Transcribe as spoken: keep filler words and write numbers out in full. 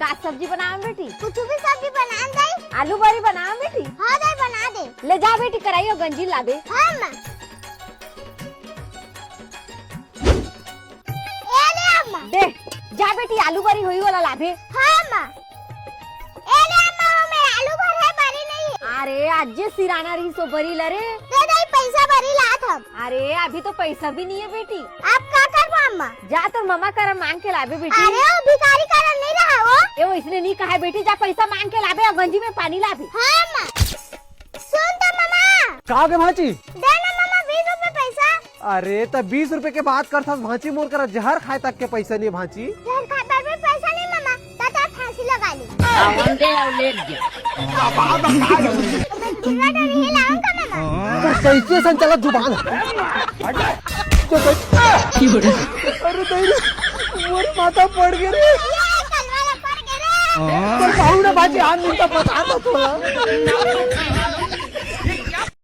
का सब्जी बनावे बेटी? कुछ भी सब्जी बना दे। आलू बरी बनावे बेटी? हाँ दाई, बना दे। ले जा बेटी, कराही अउ गंजी लाबे। हाँ माँ। ए ले अम्मा। दे, जा बेटी, आलू बरी होही ओला लाबे। हाँ अम्मा। ए ले अम्मा, वो मेर आलू भर हे, बरी नहीं हे। अरे, आज जे सिराना रहिस ओ बरी ला रे। दे दाई, पैसा बरी लात हँव। अरे, अभी तो पैसा भी नहीं हे बेटी। अब का करबो अम्मा? जा तोर ममा करा मांग के लाबे बेटी। अरे, वो भिखारी करा नहीं रहा वो। ए, वो इसने नहीं कहा है बेटी, जा पैसा मांग के लाबे अउ गंजी में पानी लाबे। हाँ अम्मा। सुन तो ममा। का हो गे भांची? दे ना ममा, बीस रुपए पैसा। अरे, त बीस रुपए के बात करथस भांची, मोर करा जहर खाए तक के पैसा नहीं भांची। जहर खाए बर भी पैसा नहीं ममा, त तैं फांसी लगा ले। आवंदे अउ लेट जा। दूसरा डर ही लाऊंगा ममा। त कैसे संचालक जुबान है? तो कैसे? अरे दाई रे, मोर माथा पड़ गे रे। ये कलवा ला पड़ गे रे। पर कहूँ ना भांची, आन दिन तो पता था थोड़ा।